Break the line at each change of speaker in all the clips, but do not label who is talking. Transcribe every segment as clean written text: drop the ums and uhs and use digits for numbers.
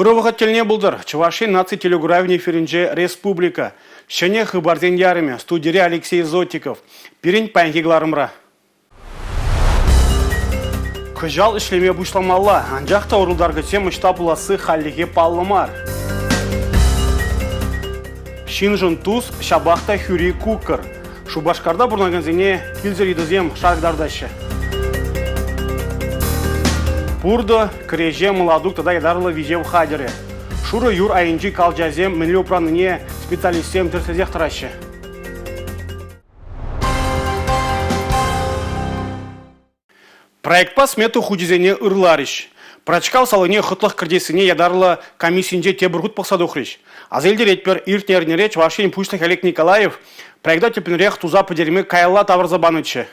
Ырӑ вӑхӑт тӗлне пултӑр. Чӑваш Ен наци телекуравӗн эфирӗнче «Республика». Ҫӗнӗ хыпарсен ярӑмӗ. Студире Алексей Зотиков. Пирӗн паянхи кӑларӑмра. Кӑҫал ӗҫлеме пуҫламалла, анчах та урӑлтаркӑчсем ӑҫта пуласси хальлӗхе паллӑ мар. Ҫыншӑн тус, ҫапах та хӳри кукӑр. Шупашкарта пурӑнакансене килсӗр йытӑсем шар кӑтартаҫҫӗ. Пуртӑ, кӗреҫе, мӑлатук тата ятарлӑ виҫев хатӗрӗ. Шурӑ юр айӗнчи калчасем мӗнле упраннине специалистсем тӗрӗслесех тӑраҫҫӗ. Проектпа смета хучӗсене ырларӗҫ. Пӑрачкав салине хӑтлӑх кӗртессине ятарлӑ комиссинче тепӗр хут пӑхса тухрӗҫ. Аса илтеретпӗр, иртнӗ эрнере Чӑваш Ен Пуҫлӑхӗ Олег Николаев проекта тӗплӗнрех туса пӗтерме каялла тавӑрса панӑччӗ.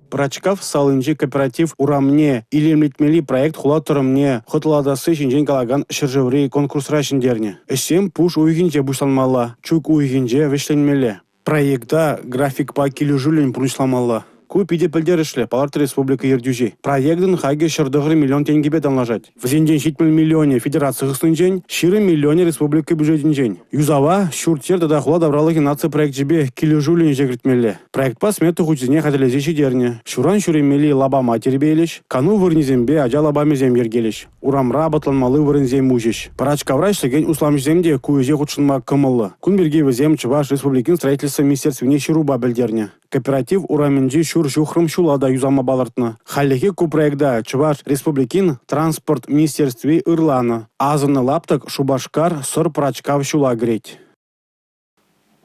Пӑрачкав салинчи кооператив урамне илемлетмелли проект хула тӑрӑмне хӑтлӑлатасси ҫинчен калакан ҫӗршыври конкурсра ҫӗнтернӗ. Ӗҫсем пуш уйӑхӗнче пуҫланмалла, чӳк уйӑхӗнче вӗҫленмелле. Проекта графикпа килӗшӳллӗн пурнӑҫламалла. Ку питӗ пӗлтерӗшлӗ, палӑртрӗ республика ертӳҫи. Проектӑн хакӗ 109 миллион тенкӗпе танлашать. Вӗсенчен 70 миллионӗ федераци хыснинчен, 20 миллионӗ республика бюджетӗнчен. Юсава ҫурт-йӗр тата хула тавралӑхӗн наци проекчӗпе килӗшӳллӗн ӗҫе кӗртмелле. Проектпа смета хучӗсене хатӗрлесе ҫитернӗ. Ҫуран ҫӳремелли лапама тирпейлӗҫ, кану вырӑнӗсемпе ача лапамӗсем йӗркелӗҫ. Урамра апатланмалли вырӑнсем уҫӗҫ. Пӑрачкавра ӗҫлекен усламҫӑсем те ку ӗҫе хутшӑнма кӑмӑллӑ. Кун пирки вӗсем Чӑваш Республикин строительство министерствине ҫырупа пӗлтернӗ. Кооператив урамӗнчи ҫур ҫухрӑм ҫула та юсама палӑртнӑ. Хальлӗхе ку проекта Чӑваш Республикин транспорт министерстви ырланӑ. Асӑннӑ лаптӑк Шупашкар Сӑр Пӑрачкав ҫула кӗрет.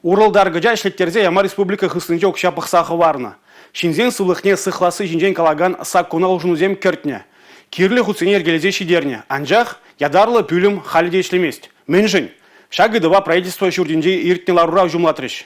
Урӑлтаркӑча ӗҫлеттерсе яма республика хыснинче укҫа пӑхса хӑварнӑ. Ҫынсен сывлӑхне сыхласси ҫинчен калакан саккуна улшӑнусем кӗртнӗ. Кирлӗ хутсене йӗркелесе ҫитернӗ. Анчах ятарлӑ пӳлӗм халӗ те ӗҫлемест. Мӗншӗн? Ҫак ыйтӑва правительство ҫуртӗнче иртнӗ ларура уҫӑмлатрӗҫ.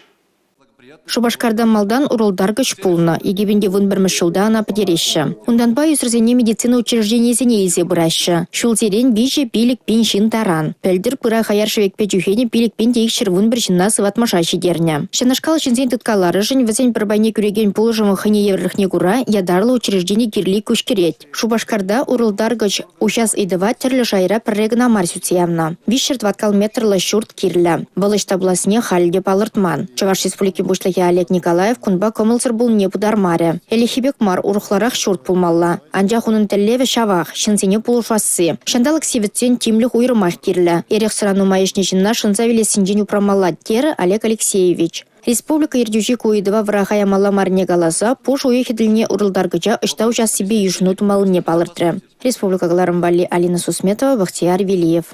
Шупашкарта малтан урӑлтаркӑч пулнӑ. 2011 ҫулта ӑна пӗтереҫҫӗ. Унтанпа ӳсӗрсене медицина учрежденийӗсене илсе пыраҫҫӗ. Ҫулсерен 3-5 пин ҫын таран. Пӗлтӗр пыра хаяр шӗвекпе чӳхенӗ 5 пин те 211 ҫынна сыватмӑша ҫитернӗ. Ҫакнашкал ҫынсен тыткаларӑшӗн вӗсен пӗр пайне кӳрекен пулӑшӑвӑн хӑйне евӗрлӗхне кура ятарлӑ учреждени кирли куҫкӗрет. Шупашкарта урӑлтаркӑч уҫас ыйтӑва тӗрлӗ шайра пӗрре кӑна мар сӳтсе явнӑ. 300 тӑваткал метрлӑ ҫурт кирлӗ. Вӑл ӑҫта пулассине халӗ те палӑртман. Чӑваш Республикин Пуҫлӑхӗ Олег Николаев кунпа кӑмӑлсӑр пулнине пытармарӗ. Ӗлӗкхи пек мар, урӑхларах ҫурт пулмалла. Анчах унӑн тӗллевӗ ҫавах – ҫынсене пулӑшасси. Ҫанталӑк сивӗтсен тимлӗх уйрӑмах кирлӗ. Эрех-сӑра нумай ӗҫнӗ ҫынна шӑнса вилессинчен упрамалла, терӗ Олег Алексеевич. Республика ертӳҫи ку ыйтӑва вӑраха ямалла маррине каласа пуш уйӑхӗ тӗлне урӑлтаркӑча ӑҫта уҫассипе йышӑну тумаллине палӑртрӗ. Республика кӑларӑм валли Алина Сусметова, Бахтияр Велиев.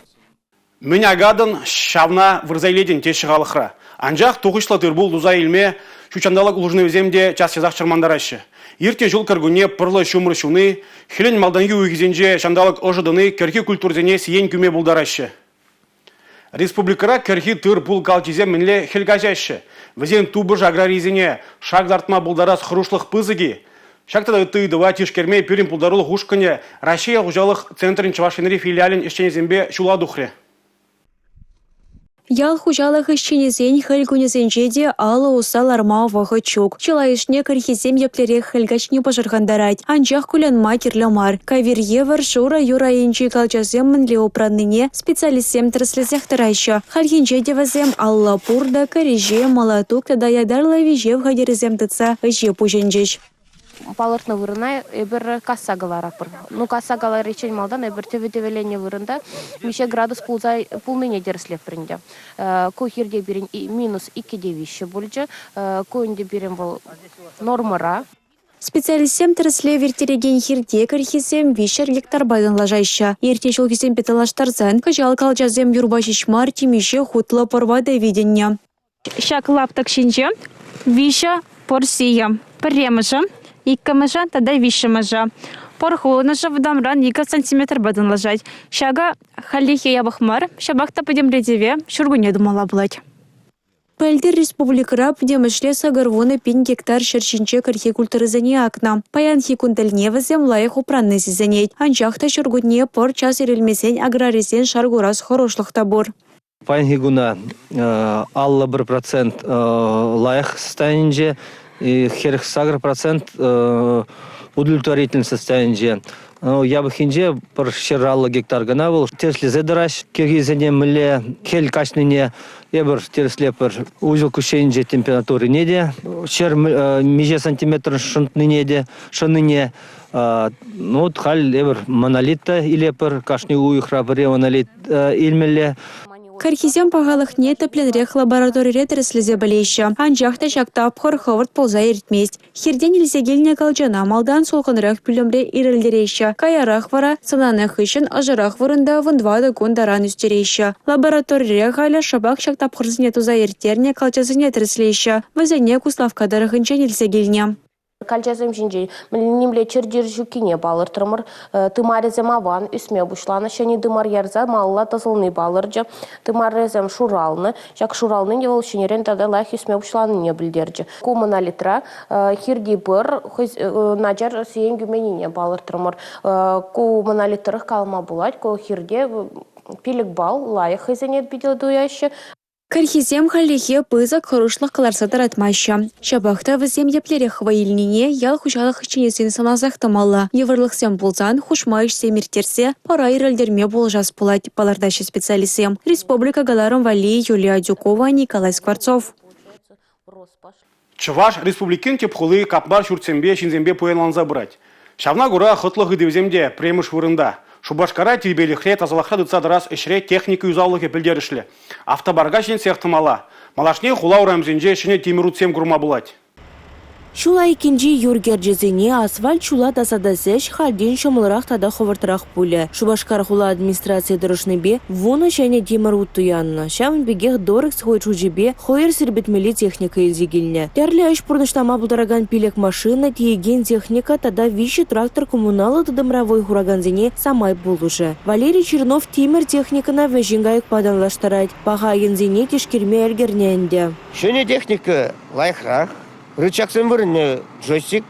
Мӗн акатӑн, ҫавна вырса илетӗн теҫҫӗ халӑхра. Анчах тухӑҫлӑ тыр-пул туса илме ҫут ҫанталӑк улшӑнӑвӗсем те час-часах чӑрмантараҫҫӗ. Иртнӗ ҫул кӗркунне пӑрлӑ ҫумӑр ҫуни, хӗлӗн малтанхи уйӑхӗсенче ҫанталӑк ӑшӑ тӑни кӗрхи культурӑсене сиен кӳме пултараҫҫӗ. Республикӑра кӗрхи тыр-пул калчисем мӗнле хӗл каҫаҫҫӗ? Вӗсен тупӑш аграрисене шак лартма пултарас хӑрушлӑх пысӑк-и? Ҫак тата ытти ыйтӑва тишкерме пирӗн пултарулӑх ушкӑнӗ Раҫҫей ял хуҫалӑх центрӗн Чӑваш Енри филиалӗн ӗҫченӗсемпе ҫула тухрӗ.
Ял хуҫалӑх ӗҫченӗсен хӗл кунӗсенче те алӑ усса ларма вӑхӑт ҫук. Чылайӑшне кӗрхисем еплерех хӗл каҫни пӑшӑрхантарать. Анчах кулянма кирлӗ мар. Кавир евӗр шурӑ юр айӗнчи калчасем мӗнле упраннине специалистсем тӗрӗслесех тӑраҫҫӗ. Хальхинче те вӗсем алла пуртӑ, кӗреҫе, мӑлатук тата ятарлӑ виҫев хатӗрӗсем тытса ӗҫе пуҫӑнчӗҫ.
Палӑртнӑ вырӑна эпир касса кӑларатпӑр. Ну, касса кӑлариччен малтан эпир тӗвӗ-тӗвӗленнӗ вырӑнта миҫе градус пулса пулнине тӗрӗслетпӗр ӗнтӗ. Ку хирте пирӗн минус 2,3 пулчӗ. Ку ӗнтӗ пирӗн вӑл нормӑра.
Специалистсем тӗрӗслев ирттерекен хирте кӗрхисем 300 гектарпа танлашаҫҫӗ. Иртнӗ ҫулхисемпе танлаштарсан кӑҫал калчасем юрпа ҫеҫ мар, темиҫе хутлӑ пӑрпа та витӗннӗ.
Ҫак лаптӑк ҫинче виҫӗ пӑр сийӗ. Пӗрремӗшӗ, иккӗмӗшӗ тата виҫҫӗмӗшӗ. Пӑр хулӑнӑшӗ вӑтамран 2 сантиметрпа танлашать. Ҫакӑ хальлӗхе япӑх мар, ҫапах та пӗтӗмлетӗве ҫуркунне тумалла пулать.
Пӗлтӗр республикӑра пӗтӗмӗшле 80 пин гектар ҫӗр ҫинче кӗрхи культурӑсене акнӑ. Паянхи кун тӗлне вӗсем лайӑх упранни сисӗнет. Анчах та ҫуркунне пӑр час ирӗлмесен аграрисен шар курас хӑрушлӑх та пур.
Паянхи куна 51% лайӑх состоянинче, 48% удовлетворительный состоянинче. Япӑххинче пӗр 150 гектар кӑна вӑл тӗрӗслесе тӑраҫ. Кӗрхисене мӗнле хӗл каҫнине эпир тӗрӗслетпӗр. Уҫӑ куҫсенче температурине те, ҫӗр миҫе сантиметр шӑнтнине те, шӑннине. Ну, вот халь эпир монолит та илетпӗр. Кашни уйӑхра пӗрре монолит илмелле.
Кӗрхисен пахалӑхне тӗплӗнрех лабораторире тӗрӗслесе пӗлеҫҫӗ. Анчах та ҫак тапхӑр хӑвӑрт пулса иртмест. Хиртен илсе килнӗ калчана малтан сулхӑнрах пӳлӗмре ирӗлтереҫҫӗ, каярах вара сӑнанӑ хыҫҫӑн ӑшӑрах вырӑнта 14 кун таран ӳстереҫҫӗ. Лабораторире халӗ шӑпах ҫак тапхӑрсене туса ирттернӗ калчасене тӗрӗслеҫҫӗ. Вӗсене Куславкка тӑрӑхӗнчен илсе килнӗ.
Калчасем ҫинче нимле чир-чӗр ҫуккине палӑртрӑмӑр. Тымарӗсем аван ӳсме пуҫланӑ. Ҫӗнӗ тымар ярса малалла тӑсӑлни палӑрчӗ. Тымарӗсем шуралнӑ. Ҫак шурални вӑл ҫӗнӗрен тата лайӑх ӳсме пуҫланине пӗлтерчӗ. Ку монолитра хирти пӑр начар сиен кӳменнине палӑртрӑмӑр. Ку монолит тӑрӑх калама пулать, ку хирте 5 балл лайӑх хӑйсене питӗ туяҫҫӗ.
Кӗрхисем хальлӗхе пысӑк хӑрушлӑх кӑларса тӑратмаҫҫӗ. Ҫапах та вӗсем еплерех вӑй илнине ял хуҫалӑх ӗҫченӗсен сӑнасах тӑмалла. Йывӑрлӑхсем пулсан хушма ӗҫсем ирттерсе пӑра ирӗлтерме пулӑшас пулать, палӑртаҫҫӗ специалистсем. Республика кӑларӑм валли Юлия Адюкова, Николай Скворцов.
Чӑваш Республикин тӗп хули капмар ҫуртсемпе, ҫынсемпе пуянланса пырать. Ҫавна кура хӑтлӑх ыйтӑвӗсем те пӗрремӗш вырӑнта. Шупашкара тирпейлӗхре, тасалӑхра тытса тӑрас ӗҫре техника юсавлӑхӗ пӗлтерӗшлӗ. Автопарка ҫӗнетсех тӑмалла. Малашне хула урамӗсенче ҫӗнӗ тимӗр утсем курма пулать.
Ҫул айккинчи юр кӗрчӗсене асфальт ҫула тасатас ӗҫ хальтен ҫӑмӑлрах тата хӑвӑртрах пулӗ. Шупашкар хула администрацийӗ тӑрӑшнипе 10 ҫӗнӗ тимӗр ут туяннӑ. Ҫавӑн пекех Дорекс хӑй шучӗпе хӑйӑр сирпӗтмелли техника илсе килнӗ. Тӗрлӗ ӗҫ пурнӑҫлама пултаракан 5 машина, тиекен техника тата 3 трактор коммуналлӑ тытӑмра вӑй хуракансене самай пулӑшӗ. Валерий Чернов тимӗр техникӑна вӗҫен кайӑкпа танлаштарать. Паха енсене тишкерме ӗлкӗрнӗ ӗнтӗ.
Ҫӗнӗ техника лайӑхрах. Рычагсем вырӑнне джойстик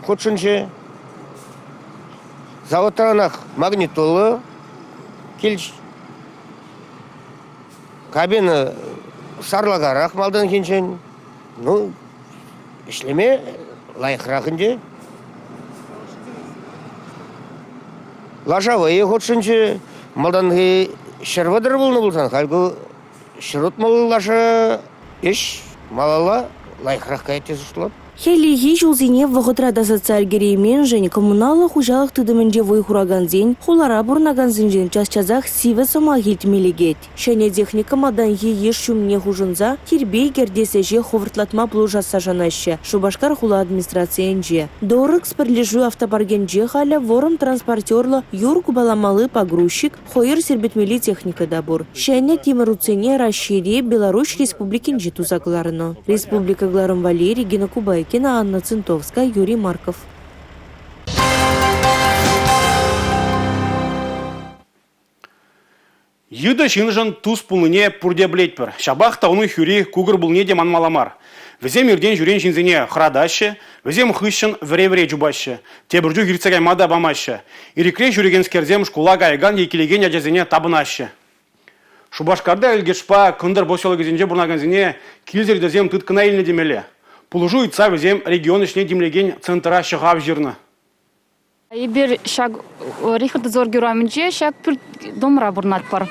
хутшӑнчӗ. Заводранах магнитола килчӗ. Кабина сарлакарах малтанхинчен. Ну, ӗҫлеме лайӑхрах ӗнтӗ. Лаша вӑйӗ хутшӑнчӗ. Малтанхи 130 пулнӑ пулсан, халь ку 160 лаша ӗҫ малалла лайӑхрах каять тесе шутлап.
Хӗллехи ҫулсене вӑхӑтра тасатса ӗлкӗрейменшӗн коммуналлӑ хуҫалӑх тытӑмӗнче вӑй хуракансен, хулара пурӑнакансенчен час-часах сивӗ сӑмах илтме лекет. Ҫӗнӗ техника малтанхи йыш ҫумне хушӑнса тирпей кӗртес ӗҫе хӑвӑртлатма пулӑшасса шанаҫҫӗ Шупашкар хула администрацийӗнче. Дорекс пӗрлешӳ автопаркӗнче халӗ вӑрӑм транспортерлӑ юр купаламалли погрузчик, Хӑйӑр сирпӗтмелли техника та пур. Ҫӗнӗ тимӗр утсене Раҫҫейре, Беларуҫ Республикинче туса кӑларнӑ. Республика кӑларӑм валли Регина Кубайкина, Анна Цинтовская, Юрий Марков.
Йытӑ ҫыншӑн тус пулнине пурте пӗлетпӗр. Ҫапах та унӑн хӳри кукӑр пулнине те манмалла мар. Вӗсем иртен-ҫӳрен ҫынсене хӑратаҫҫӗ, вӗсем хыҫҫӑн вӗре-вӗре чупаҫҫӗ. Тепӗр чух иртсе кайма та памаҫҫӗ. Ирӗкре ҫӳрекенскерсем шкула каякан е килекен ачасене тапӑнаҫҫӗ. Шупашкарта Элкешпа Кӑнтӑр поселокӗсенче пурӑнакансене килсӗр йытӑсем тыткӑна илнӗ темелле. Пулӑшу ыйтса вӗсем регион ӗҫне тимлекен центра ҫӑхав ҫырнӑ.
Эпир ҫак Рихард Зорги урамӗнче ҫак пӳрт домра пурӑнатпӑр.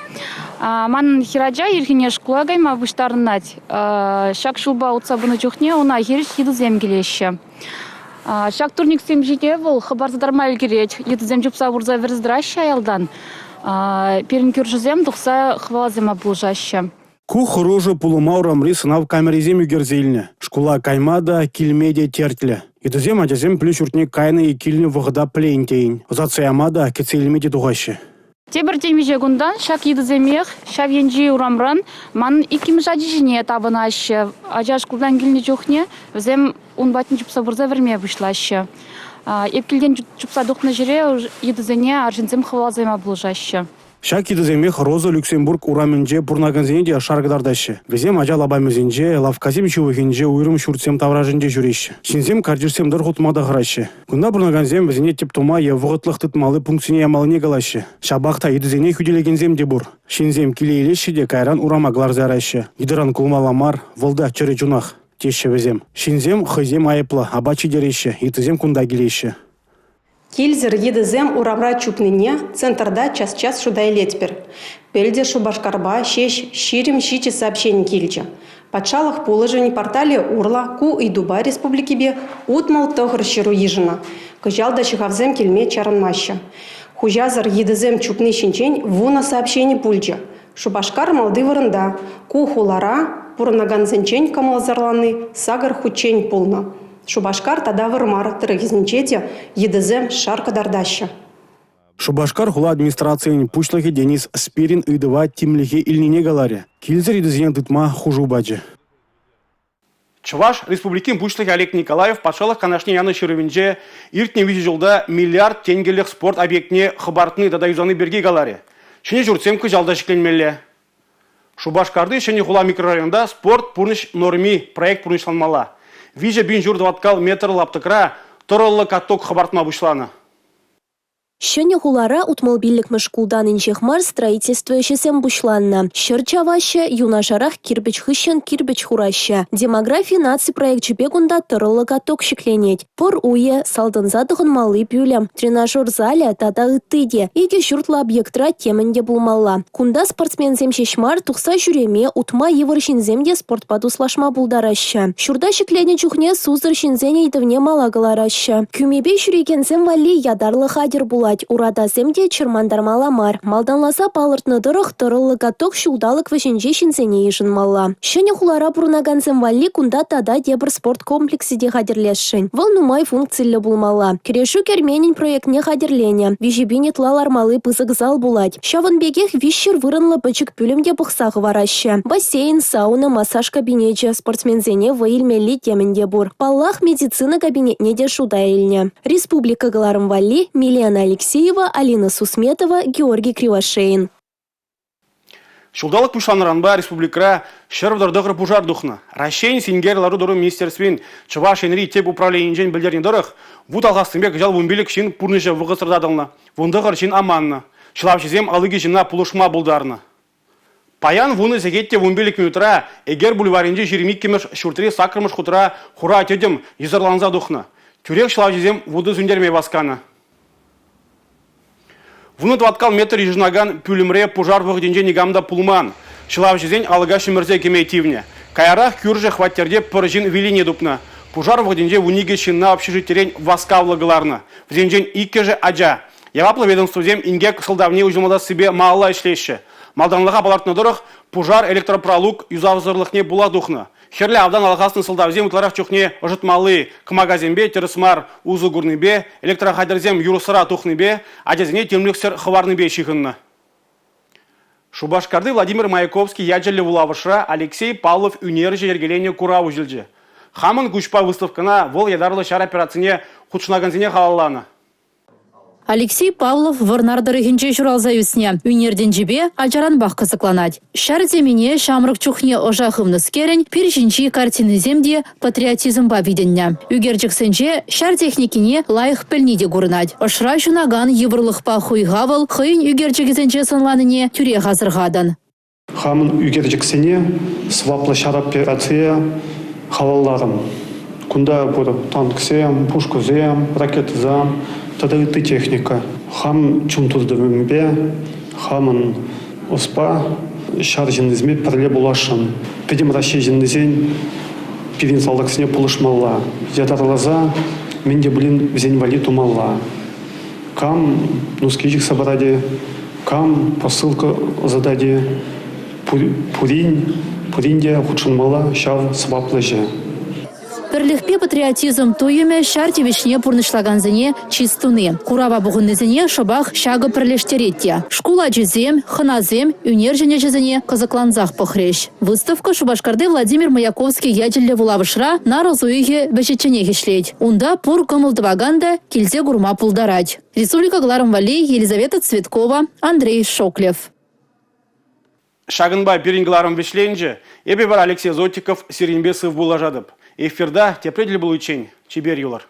Манӑн хӗрача ирхине шкула кайма пуҫтарӑнать. Ҫак ҫулпа утса пынӑ чухне уна хирӗҫ йытӑсем килеҫҫӗ. Ҫак турниксем ҫине вӑл хӑпарса тӑрма ӗлкӗрет. Йытӑсем чупса пырса вӗрсе тӑраҫҫӗ аялтан. Пирӗн кӳршӗсем тухса хӑваласема пулӑшаҫҫӗ.
Ку хӑрушӑ пулӑма урамри сӑнав камерисем ӳкерсе илнӗ. Шкула кайма та, килме те тертлӗ. Йытӑсем ачасем пӗлӳ ҫуртне кайнӑ е килнӗ вӑхӑта пӗлен тейӗн. Ӑсатса яма та, кӗтсе илме те тухаҫҫӗ.
Тепӗр темиҫе кунтан ҫак йытӑсемех ҫав енчи урамран манӑн иккӗмӗш ачи ҫине тапӑнаҫҫӗ. Ача шкултан килнӗ чухне вӗсем ун патне чупса пырса вӗрме пуҫлаҫҫӗ. Эп килтен чупса тухнӑ ҫӗре йытӑсене арҫынсем хӑваласа яма пулӑшаҫҫӗ.
Ҫак йытӑсемех Роза Люксембург урамӗнче пурӑнакансене те шар кӑтартаҫҫӗ. Вӗсем ача лапамӗсенче, лавккасем ҫывӑхӗнче уйрӑм ҫуртсем таврашӗнче ҫӳреҫҫӗ. Ҫынсем картишсем тӑрӑх утма та хӑраҫҫӗ. Кунта пурӑнакансем вӗсене тӗп тума е вӑхӑтлӑх тытмалли пунктсене ямаллине калаҫҫӗ. Ҫапах та йытӑсене хӳтӗлекенсем те пур. Ҫынсем киле илеҫҫӗ те кайран урама кӑларса яраҫҫӗ. Йытӑран кулмалла мар, вӑл та чӗрӗ чунах, теҫҫӗ вӗсем. Ҫынсем хӑйсем айӑплӑ, апат ҫитереҫҫӗ, йытӑсем кунта килеҫҫӗ.
Килсӗр йытӑсем урамра чупнине центрта час-час шута илетпӗр. Пӗлтӗр Шупашкарпа ҫеҫ 27 сообщени килчӗ. Патшалӑх пулӑшӑвӗн порталӗ урлӑ ку ыйтупа республикипе 69 ҫыру йышӑннӑ. Кӑҫал та ҫӑхавсем килме чарӑнмаҫҫӗ. Хуҫасӑр йытӑсем чупни ҫинчен 10 сообщени пулчӗ. Шупашкар малти вырӑнта. Ку хулара пурӑнакансенчен кӑмӑлсӑрланни 8 хутчен пулнӑ. Шупашкар тата Вӑрмар тӑрӑхӗсенче те йытӑсем шар кӑтартаҫҫӗ.
Шупашкар хула администрацийӗн пуҫлӑхӗ Денис Спирин ыйтӑва тимлӗхе илнине каларӗ, килсӗр йытӑсене тытма хушу пачӗ. Чӑваш Республикин Пуҫлӑхӗ Олег Николаев Патшалӑх Канашне янӑ ҫырӑвӗнче иртнӗ виҫӗ ҫулта миллиард тенкӗлӗх спорт объектне хӑпартни тата юсани пирки каларӗ. Ҫӗнӗ ҫуртсем кӑҫал та ҫӗкленмелле. Шупашкарти Ҫӗнӗ хула микрорайонта «Спорт – пурнӑҫ норми» проект пурнӑҫланмалла. 3,5 тӑваткал метр лаптӑкра тӑрӑллӑ каток хӑпартма пуҫланӑ.
Ҫӗнӗ хулара 65-мӗш шкултан инҫех мар строительство ӗҫӗсем пуҫланнӑ. Ҫӗр чаваҫҫӗ, юнашарах кирпӗч хыҫҫӑн кирпӗч хураҫҫӗ. Демографи наци проекчӗпе кунта тӑрӑллӑ каток ҫӗкленет. Пӑр уйӗ, салтӑнса тӑхӑнмалли пӳлӗм, тренажер залӗ тата ытти те. Икӗ ҫуртлӑ объектра темӗн те пулмалла. Кунта спортсменсем ҫеҫ мар, тухса ҫӳреме, утма йывӑр ҫынсем те спортпа туслашма пултараҫҫӗ. Ҫурта ҫӗкленӗ чухне сусӑр ҫынсен ыйтӑвне мала кӑлараҫҫӗ. Кӳмепе ҫӳрекенсем валли ятарлӑ хатӗр пулать, уратасем те чӑрмантармалла мар. Малтанласа палӑртнӑ тӑрӑх, тӑрӑллӑ каток ҫулталӑк вӗҫӗнче ҫынсене йышӑнмалла. Ҫӗнӗ хулара пурӑнакансем валли кунта тата тепӗр спорт комплексӗ те хатӗрлесшӗн. Вӑл нумай функциллӗ пулмалла. Кӗрешӳ керменӗн проектне хатӗрленӗ. 3000 ытла лармалли пысӑк зал пулать. Ҫавӑн пекех 300 вырӑнлӑ пӗчӗк пӳлӗм те пӑхса хӑвараҫҫӗ. Бассейн, сауна, массаж кабинечӗ, спортсменсене вӑй илмелли темӗн те пур. Паллах, медицина кабинетне те шута илнӗ. Республика кӑларӑм валли Милена Алексеева, Алина Сусметова, Георгий Кривошеин.
Ҫулталӑк пуҫланнӑранпа республикӑра 139 пушар тухнӑ. Раҫҫейӗн синкер лару-тӑру министерствин Чӑваш Енри тӗп управленийӗнчен пӗлтернӗ тӑрӑх, вут алхаснипе кӑҫал 15 ҫын пурнӑҫӗ вӑхӑтсӑр татӑлнӑ, 19 ҫын аманнӑ. Ҫӑлавҫӑсем 52 ҫынна пулӑшма пултарнӑ. Паян вунӑ сехет те 15 минутра Эгер бульварӗнчи 22-мӗш ҫуртри саккӑрмӗш хутра хура тӗтӗм йӑсӑрланса тухнӑ. Тӳрех ҫӑлавҫӑсем вутӑ сӳнтерме васканӑ. Вунӑ тӑваткал метр йышӑнакан пӳлӗмре пушар вӑхӑтӗнче никам та пулман. Ҫӑлавҫӑсен алӑка ҫӗмӗрсе кӗме тивнӗ. Каярах кӳршӗ хваттерте пӗр ҫын виллине тупнӑ. Пушар вӑхӑтӗнче 12 ҫынна общежитирен васкавлӑ кӑларнӑ. Вӗсенчен иккӗшӗ ача. Яваплӑ ведомствӑсем инкек сӑлтавне уҫӑмлатассипе малалла ӗҫлеҫҫӗ. Малтанлӑха палӑртнӑ тӑрӑх, пушар электропралук юсавсӑрлӑхне пула тухнӑ. Хӗрлӗ автан алхаснӑ сӑлтавсем ытларах чухне ӑшӑтмалли кӑмакасемпе тӗрӗс мар усӑ курнипе, электрохатӗрсем юрӑхсӑра тухнипе, ачасене тимлӗхсӗр хӑварнипе ҫыхӑннӑ. Шупашкарти Владимир Маяковский ячӗллӗ вулавӑшра Алексей Павлов ӳнерҫӗ йӗркеленӗ курав уҫӑлчӗ. Хамӑн куҫпа выставкӑна вӑл ятарлӑ ҫар операцине хутшӑнакансене халалланӑ.
Алексей Павлов Вӑрнар тӑрӑхӗнче ҫуралса ӳснӗ. Ӳнер тӗнчипе ачаранпах кӑсӑкланать. Ҫар темине ҫамрӑк чухне ӑша хывнӑскерӗн пир ҫинчи картинисем те патриотизмпа витӗннӗ. Ӳкерчӗксенче ҫар техникине лайӑх пӗлни те курӑнать. Ӑшра ҫунакан йывӑрлӑхпа хуйха вӑл хӑйӗн ӳкерчӗкӗсенче сӑнланине тӳрех асӑрхатӑн.
Хамӑн ӳкерчӗксене сӑваплӑ ҫар операцие халалларӑм. Кунта пур танксем, пушкӑсем, ракетӑсем тата ытти техника. Хам чун туртӑмӗпе, хамӑн ӑспа ҫар ҫыннисемпе пӗрле пуласшӑн. Пӗтӗм Раҫҫей ҫыннисен пирӗн салтаксене пулӑшмалла. Ятарласа мӗн те пулин вӗсен валли тумалла. Кам нуски ҫыхса парать-и, кам посылка ӑсатать-и, пурин, пурин те хутшӑнмалла ҫав сӑваплӑ ӗҫе.
Пӗрлӗхпе патриотизм туйӑмӗ ҫар тивӗҫне пурнӑҫлакансене чыс туни. Курава пухӑннисене шӑпах ҫакӑ пӗрлештерет те. Шкул ачисем, хӑнасем ӳнерҫӗн ӗҫӗсене кӑсӑклансах пӑхрӗҫ. Выставка Шупашкарти Владимир Маяковский ячӗллӗ вулавӑшра нарӑс уйӑхӗ вӗҫӗчченех ӗҫлет. Унта пур кӑмӑл тӑвакан та килсе курма пултарать. Республика кӑларӑм валли Елизавета Цветкова, Андрей Шоклев.
Ҫакӑнпа пирӗн кӑларӑм вӗҫленчӗ. Эпӗ вара Алексей Зотиков сирӗнпе сыв пуллашатӑп. Эфирта тепре тӗл пуличчен чипер юлӑр.